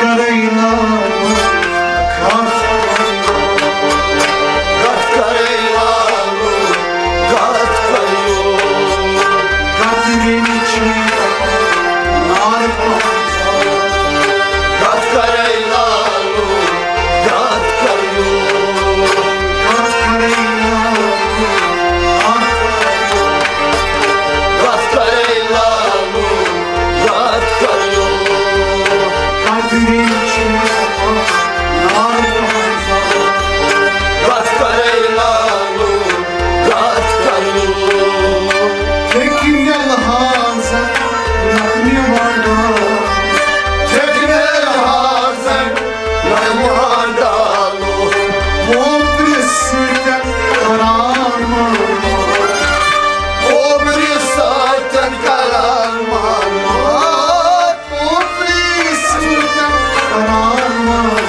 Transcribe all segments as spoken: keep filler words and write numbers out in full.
کرے لالو، کتھ کرے لالو، کتھ کرے لالو، کتھ کرے لالو، کتھ کرے لالو، کتھ کرے لالو، کتھ کرے لالو، کتھ کرے لالو، کتھ کرے لالو، کتھ کرے لالو، کتھ کرے لالو، کتھ کرے لالو۔ فکرِ لحاظ نغمہِ وڈا، فکرِ لحاظ نغمہِ وڈا۔ پوپرِ سۭتۍ قرار مانو۔ پوپرِ سۭتۍ قرار مانو۔ پوپرِ سۭتۍ قرار مانو۔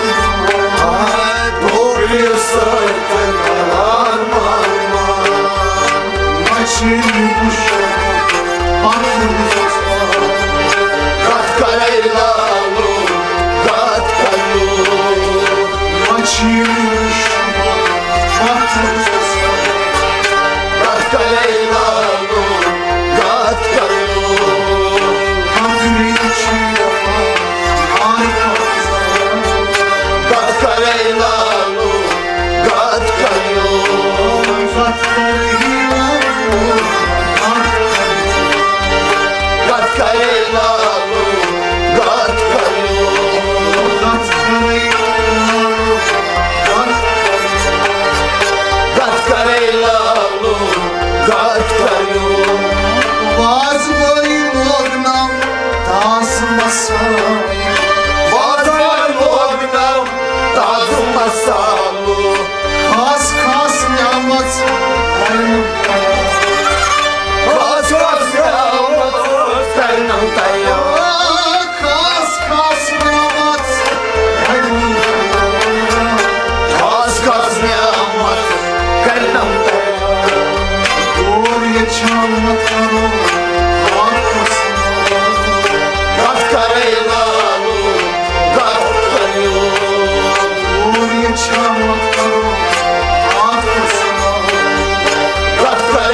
پوپرِ سۭتۍ قرار مانو۔ مچھلی وٕچھ، پتہٕ وٕچھ۔ کتھ کرے لالو، کتھ کرے لالو۔ مچھلی وٕچھ، پتہٕ وٕچھ۔ کتھ کرے لالو، کتھ کرے لالو۔ کتھ کرے لالو، کتھ کرے لالو۔ کتھ کرے لالو، کتھ کرے لالو، کتھ کرے لالو، کتھ کرے لالو، کتھ کرے لالو، کتھ کرے لالو، کتھ کرے لالو، کتھ کرے لالو۔ وازوٲنۍ لوگنم تازٕ مسالہٕ۔ وازوان لوگنم تازٕ مسالہٕ۔ خاص خاص نعمت کرنم تیار۔ خاص خاص نعمت کرنم تیار۔ خاص خاص نعمت کرنم تیار۔ خاص خاص نعمت کرنم تیار۔ اور یہِ چھا مت کرو واپس۔ کتھ کرے لالو، کتھ کرے لالو۔ اور یہِ چھا مت کرو واپس۔ کتھ کرے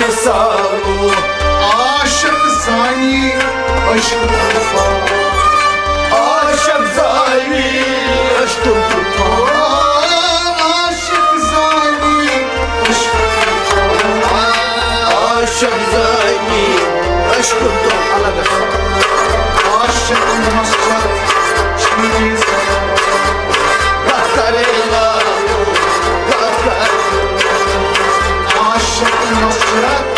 سالو، عاشق زانی عشق طوفان، عاشق زانی عشق طوفان، عاشق زانی عشق طوفان، عاشق زانی عشق طوفان۔ الگ۔ عاشق مسرت چیز، بہترین عاشق مسرت